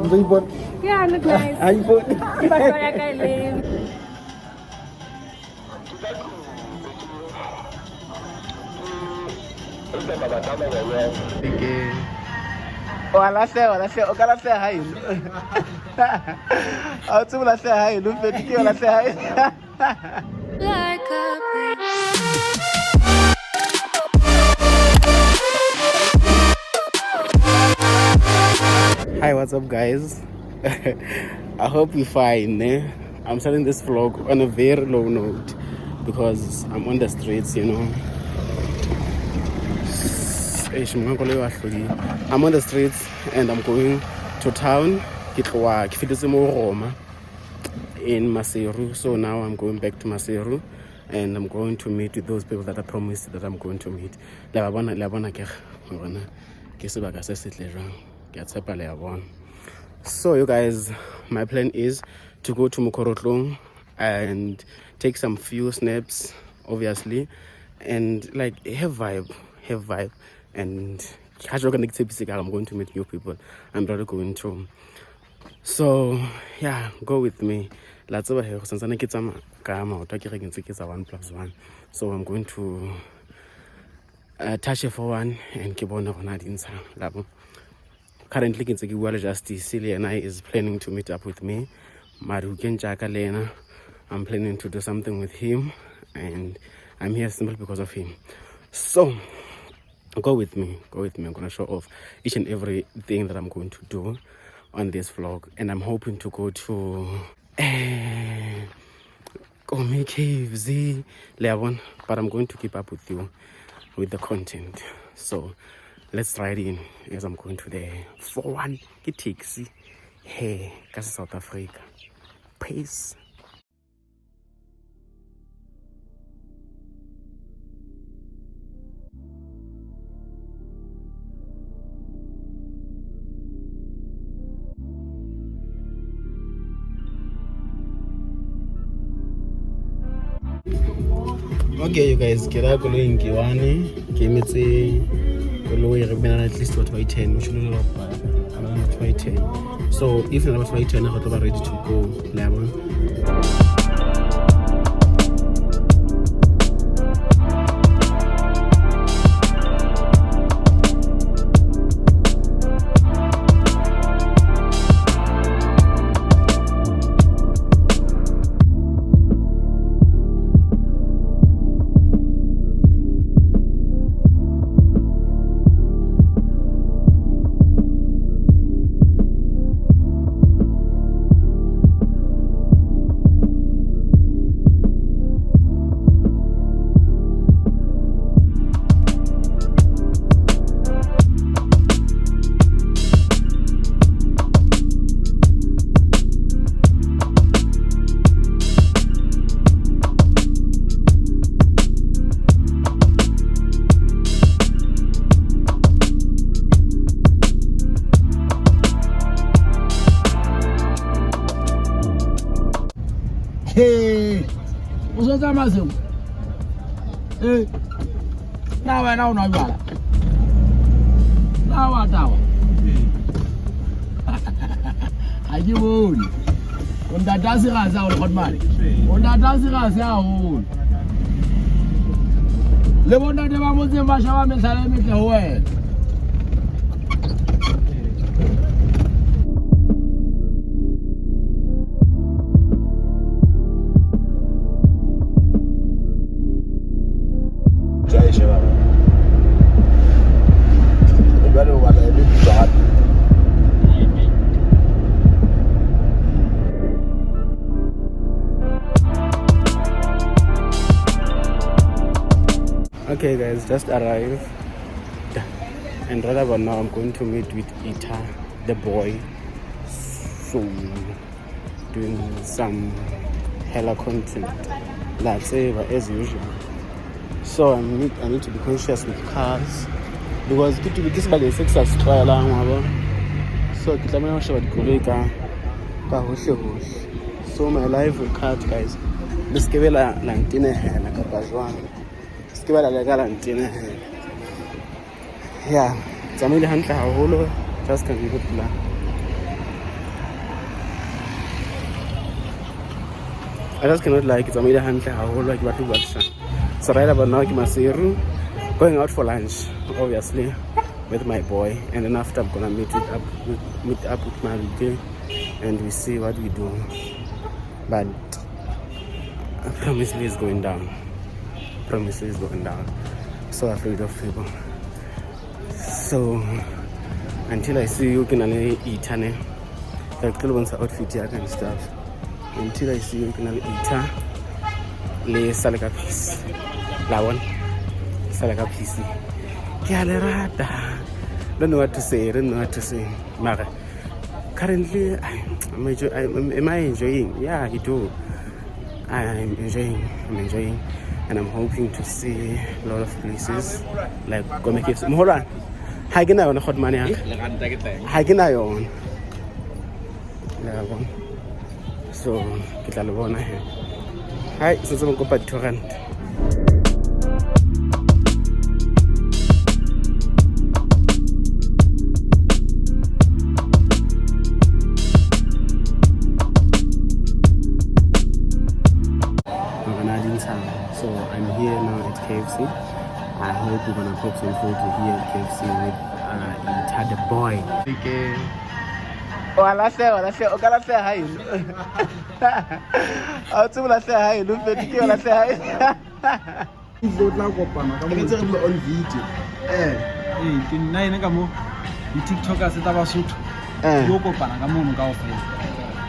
Ntse ipona? Yeah, look nice. Ha ipone. Mahlo ya ka e le. Ke wa lahleha, wa lahleha, o ka lahleha ha eno. Ha o tsebe ho lahleha ha eno, Feti, ke wa lahleha ha eno. Like a Hi, what's up, guys? I hope you're fine. Eh? I'm starting this vlog on a very low note because I'm on the streets, you know. Eish, monga koloi wa hlodile. I'm on the streets and I'm going to town. Ke tloha ke fetetse mo Roma in Maseru. So now I'm going back to Maseru and I'm going to meet with those people that I promised that I'm going to meet. Le a bona, le a bona ke hore na ke sebaka se setle jwang. Ke a tshepa le a bona. So you guys, my plan is to go to Mokorotlong and take some few snaps, obviously, and like have vibe, and casual connectivity. I'm going to meet new people. I'm really going to. So yeah, go with me. La tseba he go santsane ke tsamaya ka maoto a ke re ke ntse ke tsa 1 plus 1. So I'm going to touch a for one and ke bone gona di ntsha labo. Currently ke ntse ke bua le Justice, le yena is planning to meet up with me. Mare o kentša ka le yena. I'm planning to do something with him and I'm here simply because of him. So go with me, go with me. I'm gonna show off each and everything that I'm going to do on this vlog, and I'm hoping to go to Kome Caves, le a bona? But I'm going to keep up with you with the content. So let's ride in as I'm going to the 4-1 ke taxi hey ka South Africa. Peace. Okay, you guys, ke ra koloing ke one, ke emetse koloi re bena at least batho ba 10, o tshwanela go ba batho ba 10. So if na batho ba 10 go tlo ba ready to go, le a bona? Hey, o so tsamaya seo? Eh, na wena o nwa jwala? Na wa tawa? Ha ke bone. O ntata a serase haholo, Kgotmane. O ntata a serase haholo. Le bontate ba motseng ba sheba mehlala e metle ho wena. Okay guys, just arrived, and right about now I'm going to meet with Ita, the boy. So doing some hella content, let's say, as usual. So I need to be conscious with cars because ke tulo ke sebakeng se ke sa se tlwaelang, wa bona. So ke tlameha ho sheba dikoloi ka hohle hohle. So my life will cut, guys. Le se ke be la ntenehela kapa jwang. Se ke be la leka la ntenehela. Yeah, tsamaile hantle haholo. Just can go pula. I just cannot lie, ke tsamaile hantle haholo, ha ke batle ho bua leshano. So right about now ke Maseru, going out for lunch, obviously, with my boy, and then after I'm gonna meet up with Marike and we see what we do. But promise me is going down. Promise is going down. So afraid of people. So until I see you, ke na le ita ne. Ke tlo le bontsha outfit ya ka and stuff. Until I see you, ke na le ita le sale ka peace. La bona? Sale ka peace. Ke a le rata. Don't know what to say. Don't know what to say. Mara, currently, am I enjoying? Yeah, I do. I'm enjoying. I'm enjoying, and I'm hoping to see a lot of places like Gome Caves. Moholwane, ha ke na yona kgotmane ya ka. Ha ke na yona. Le a bona? So ke tla le bona he. Hai, sentse ba nkopa di-2 rand. We're gonna add time. So I'm here now at KFC. I hope we're gonna pop some food here at KFC with Ita the boy. Okay. Wa lahleha, wa lahleha, o ka lahleha ha eno. Ha o tsebe ho lahleha ha eno, Fedi, ke wa lahleha ha eno. O tla kopana ka Ke ntse re bua on video. Ee, ke nna ene ka mo di-tiktokers tsa Basotho. Di o kopana ka mono kaofela.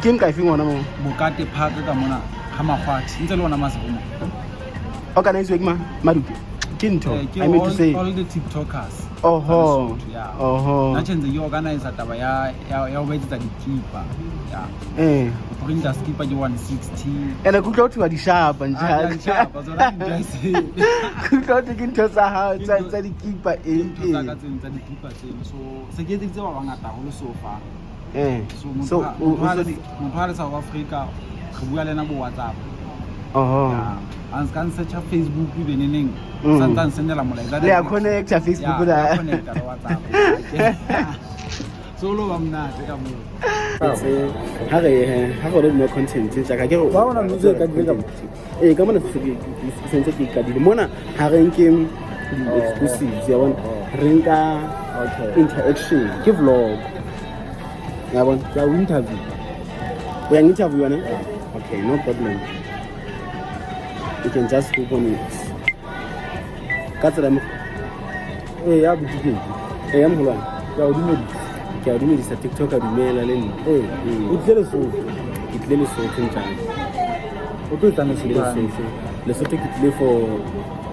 Ke nka efeng hona moo? Bokate Park ka mona ga Magwathi, ntse le ona Maseru mo. Organized ke mang? Madupe. Ke ntho. Ke I mean to all, say. all the tiktokers Oho. tsa Lesotho, yeah. Oho. Nna tjhe ntse ke organize taba ya ho ba etsetsa dikipa, ya. Printer skipa ke 160. Ene ke utlwa ho thwe wa di shapa Ah, njalo. di a nshapa, tsona di ntho Ke utlwa ho thwe ke ntho tsa hao tsa dikipa ke ntho tsa ka eng. tseno tsa dikipa tseno, so se ke etseditse ba bangata haholo so far. So So motho ha le South Africa, re bua le ena bo WhatsApp. Oho. Yeah. A ka nsearcha Facebook be neneng, sa ntsa nsendela molaetsa. Le a connecta Facebook Yeah, la. re a connecta le WhatsApp, so lo ba monate ka moo. Ha re ha re no content tja ka ke re Wa bona ntse e kadile ka mo? Ee, ka mona se ke sentse ke kadile mona, ha re nke di-exclusives, ya bona, re nka interaction, ke vlog, ya bona. Ke a o interview. O yang interview yone? Okay, no problem, you can just open it ka tsela Ee, ya botikete. Ee, ya moholwane. Ke a o dumedisa. Ke a dumedisa TikTok, a dumela le nna. Ee. O tlile Lesotho? Ke tlile Lesotho ntjane. O tlo etsang Ke tlile Lesotho? Lesotho. Lesotho ke tlile for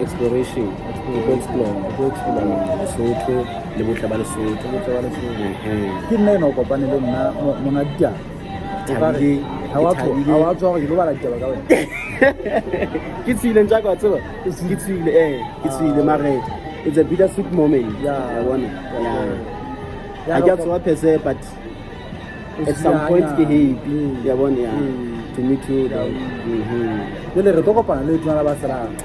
exploration, ke tlo explore, O tlo explore. Lesotho le botle ba Lesotho. Botle ba Lesotho. Ehe. Ke nna ena o kopane le nna monga ditaba. Thabile, Ha wa ke thabile. ha wa tswa hore ke lo bala ditaba ka wena. Ke tswile ntjaka, wa tseba, ke tswile, ee, ke tswile, mare it's a bitter sweet moment. Ya bona, ya, ha ke a tsoha phese, but at some point ke happy, ya bona, ya, to meet you though. Jwale re tlo kopana le letona la basadi.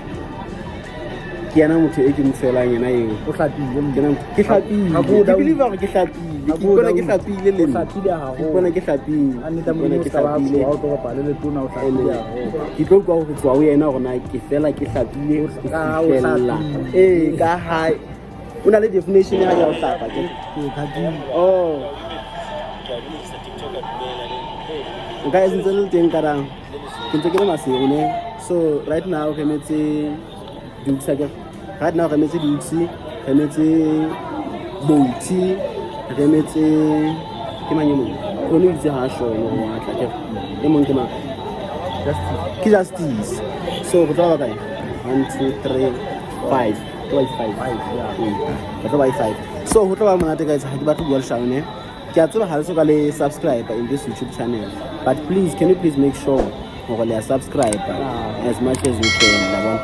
Ke yena motho e ke mo felang yena eo. O hlapile? Ke yena ke hlapile. Ha ko Ke believe hore ke hlapile, ke ipona ke hlapile le O nna. hlapile Ke haholo. ipona ke hlapile. A nnete Ke Modimo ipona o ke ska ba hlapile. tshoha, o tlo kopana le letona, o hlapile haholo. Ke tlo utlwa ho tswa ho yena hore na ke fela ke hlapile ho Ka ha o fihlella. hlapile. Ee, ka ha o na le definition ya ho hlapa ke Ke khakile. Oh, nka e sentse le le teng karang, ke ntse ke le Maseru ne. So right now re emetse Dukes akere, right now re emetse Dukes, re emetse Bouti, re emetse ke mang e mong kgone o itse ha a shone hore wa tla akere, e mong ke mang? Ke Justice. So re tlo ba kae? One, two, three, five, tlo ba five. Re tlo ba five, so ho tlo ba monate, guys. Ha ke batle ho bua leshano ne, ke a tseba ha le so ka le subscribe in this YouTube channel, but please, can you please make sure hore le a subscribe as much as you can, la bona?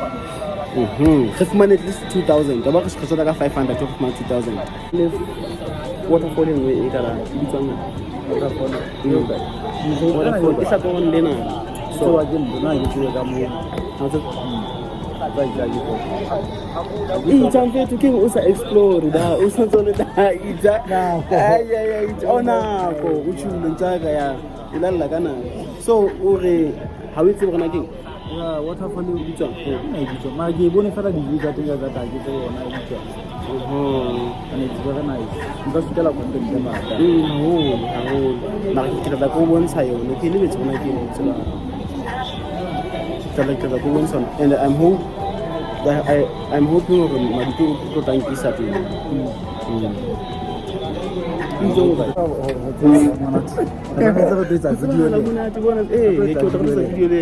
Re fumane at least 2000, ba re shota ka 500 ho fumana 2000. Le waterfall e nngwe e kara e bitswang Waterfall. Waterfall e hlakoreng lena. So So ke nna ke tsebe ka moo. Ha o tsebe? Itja mfethu ke o sa explore da o sa tsone da itja. Nako. Ai ai ai itja. O nako o tshule ntjaka ya. E lalla ka nako. So o re ha o itse gore na keng? Ya, waterfall O bitswang? e bitswa. Mara ke e bone fela di-view tsa teng ka tsa ke tse yona e bitswa. Oho. And it's very nice. Nka sutela content e ngata. Haholo haholo. Mara ke tla ko bontsha yone. Ke lebetse gona ke eng tsela. Ke tla ko bontsha yone. And I'm hope that I'm hoping gore Madutu o tlo tla nkisa teng. Itse o ba. Re tlametse re tlo etsa video le. Monate bona eh ke o tla video le.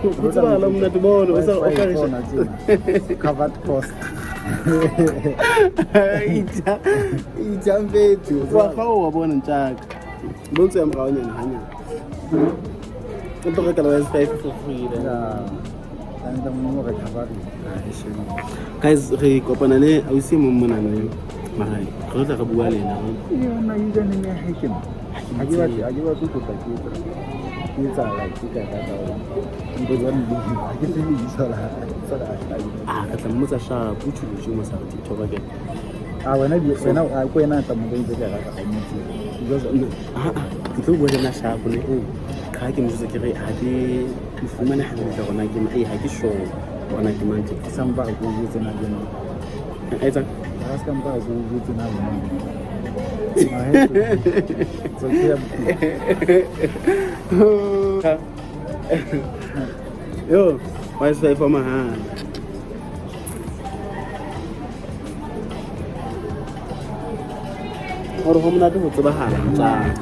Go tsebahala monate bona o sa o ka re Covered cost. Itja itja mfethu wa ga o wa bona ntjaka. Bontse ya morao nyana hanyane. O tlo rekela S5 for free le. Yeah. And the more recovery. Guys re kopana le ausi e mong monana yo. Mara re tla re bua le ena. Yona username ya hae ke mang? Ha ke batle ha ke batle go tla ke etsa. Ke etsa like ke ka ka ka. Nko jwang le ha ke tsebe lebitso la hae. Lebitso la hae. Ah ka tla mmotsa sharp o tshule tjho mo sa TikTok ke. Ah wena di wena a ko wena tla mo itse ke rata ga mo tsebe. Because Ah ah ke tlo bua le ena sharp ne. Ka ke mo jwetsa ke re ha ke mo fumane hantle hore na ke mang. Eh ha ke sure hore na ke mang tje. ke sa mpa re ko jwetse na ke mang. A etsang? Ha se ka mpa re ko jwetse na ke mang. It's okay. Yo, Wi-Fi for mahala. Gore go monate go tsebahala tsala.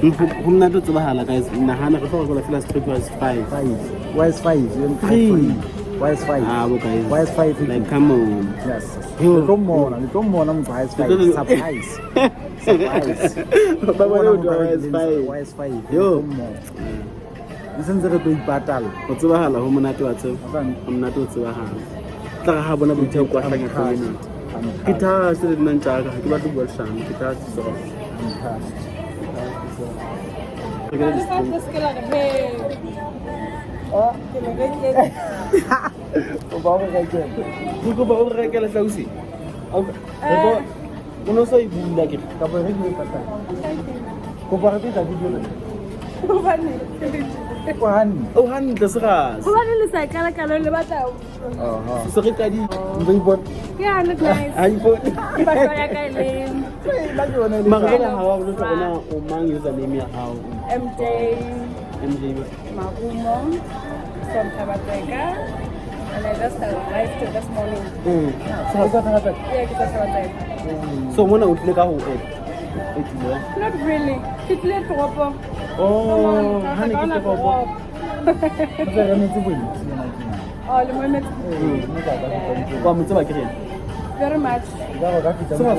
Go monate go tsebahala guys. Nahana re tlo go fela straight was 5. Five. Wise five. Three. Wise five. Ah, bo guys. Wise five. Like come on. Yes. Yo. Le tlo mmona, le tlo mmona motho wise five. Surprise. Surprise. Ba bone o wise 5. Wise five. Yo. Le sentse re tlo ipatala. Go tsebahala go monate wa tseba. Go monate go tsebahala. Tla re ha bona boithaopo kwa hlanya community. Ke thase le nna ntjaka ha ke batle ho bua leshano, ke thase so. Re kena di-stream. Le se ke la re, hey. Ke le reketse. O ba o rekele. Ke kopa o re rekele hlausi. O no sa e bula ke re. Kapa re di patala. Kopa re tlo etsa video le. Hobane O hantle. O hantle serase. hobane le sa qala qala le batla Aha. Se re qadile. Ntse ipona. ke a look nice. Ha ipone. Passport ya ka e le La ke yona e le Mara jwale ha wa bolotsa hore na o mang username ya hao. MJ MJ. Marumo from Tabateka. And I just arrived this morning. O ka thata. Yeah, ke tswa Tabateka. So mona o tlile ka ho app. E tlile. Not really. Ke tlile toropong. Oh, Ka ha ne ke ona toropo. Ntse re emetse bontsi yona ke. Oh, le mo emetse Mme ka ka fita Wa mo tseba ke reng? very much. Ka re ka fita Tseba.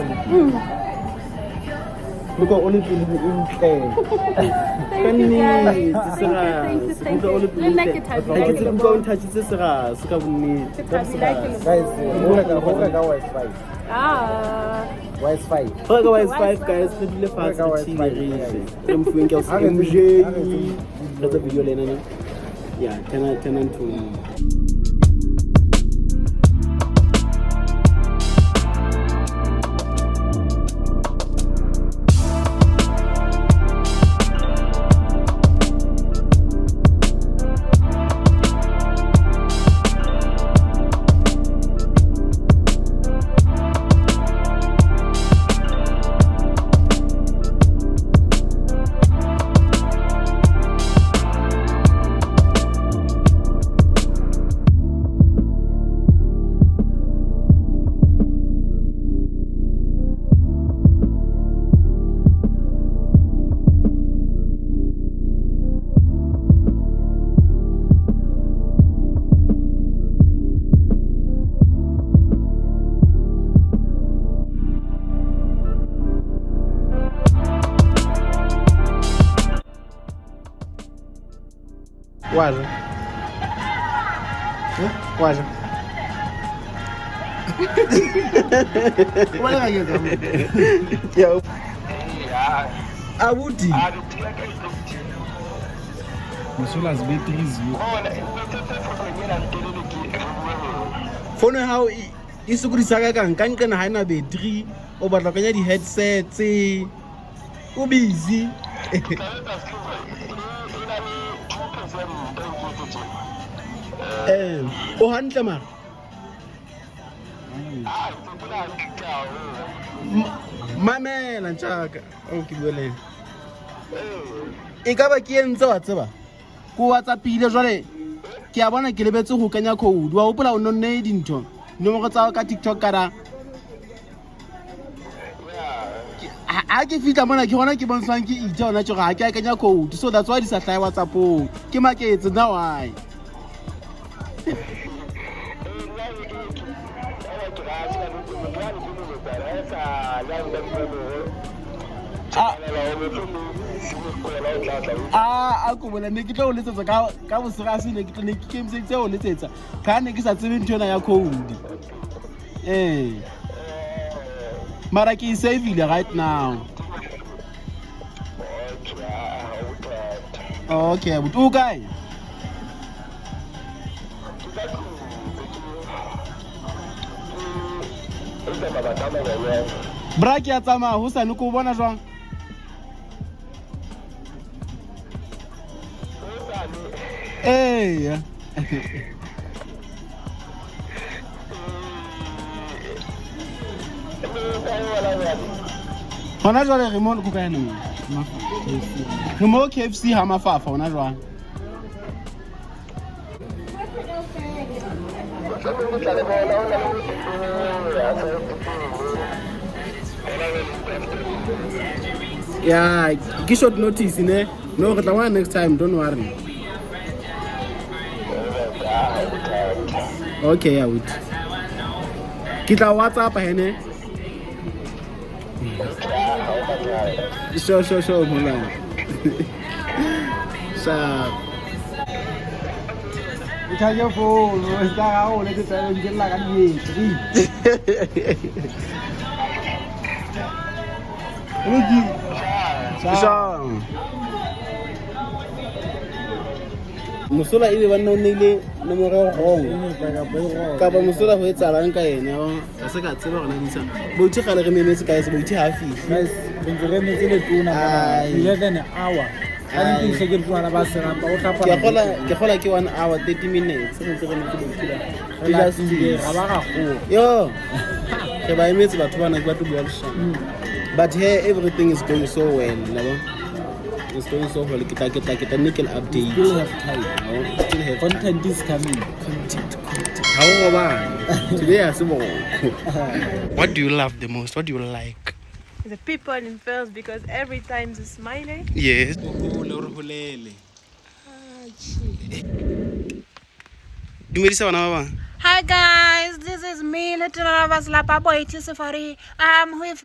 Loka o le pele o ntle. Thank Ka you guys. nnete Thank you, serase. thank Utlwa o you, le thank you. Le nna ke pelo thabile Ha ke ha ke tsebe le utlwa o bone. nthatjhitse serase ka bonnete. Ke thabile ha ke le Guys, bone. ho reka Wise five. Ah. Wise five. Go reka Wise 5 guys, re dule fatshe Ho re reka Wise chill 5, re je. guys. Re mofuweng ke Ha re ausi etse- MJ. ha re etse Re tsa video le ena ne. Yeah, tena nthong. Wa ja? Wa ja? Ke a Abuti. Mosola se be 3-0. Fono ya hao e sokodisa ka kang ka nqena ha ena battery, o batla ho kenya di-headsets, o busy. Eh, o hantle mara? Mamela ntjaka, o ke bue le ena. E ka ba ke entse wa tseba, ko WhatsApp-ile jwale ke a bona ke lebetse ho kenya code. Wa hopola o nonne dintho nomoro tsa hao ka TikTok ka da ha ke fihla mona ke gona ke bontshwang ke itse hona tje hore ha ke a kenya code, so that's why di sa hlahe WhatsApp-ong. Ke maketse nna why. A ko bola ne ke tlo o letsetsa ka bosegase, ne ke tlo ne ke ikemiseditse ho letsetsa ka ne ke sa tsebe ntho ena ya code. Ee, mara ke e save-ile right now. Okay abuti, o kae? Bra, ke a tsamaya hosane, ko o bona jwang? Eya. Hona jwale re mo ko kae no? Re mo KFC ha Mafafa hona jwale. Yeah, ke short notice ne. No, re tla bona next time, don't worry. Okay, abuti. Ke tla WhatsApp hene. Sure, sure, sure, molwana. Sharp. O charge phone, o ska ga o letsetsa o ntse lla ka di-battery. O lokile. Sure. Mosola ebe banna o neile nomoro e wrong. Kapa mosola ho etsahalang ka yena, ka se ka tseba hore na di Boithi kgale re memetse kae se Boithi ha a fihle. Guys, re ntse re emetse letona mona. Ai. 11 hour. Ka nnete ke letona ba serapa o hlapa. Ke kgola ke 1 hour 30 minutes re ntse re emetse Boithi ba. Re lapile, ga ba ga goa. Yo. Re ba emetse batho bana ke batlo bua leshano. But here everything is going so well, labo. It's going so well. Ke tla nne ke le update. Still have time. Still have time. Content is coming. Content, content. Ha o robale. Today ha se boroko. What do you love the most? What do you like? The people in first, because every time they smiling. Yes. O hole re holele. Dumedisa bana ba bang. Hi guys, this is me, Little Ravas Lapa Boy Safari. I'm with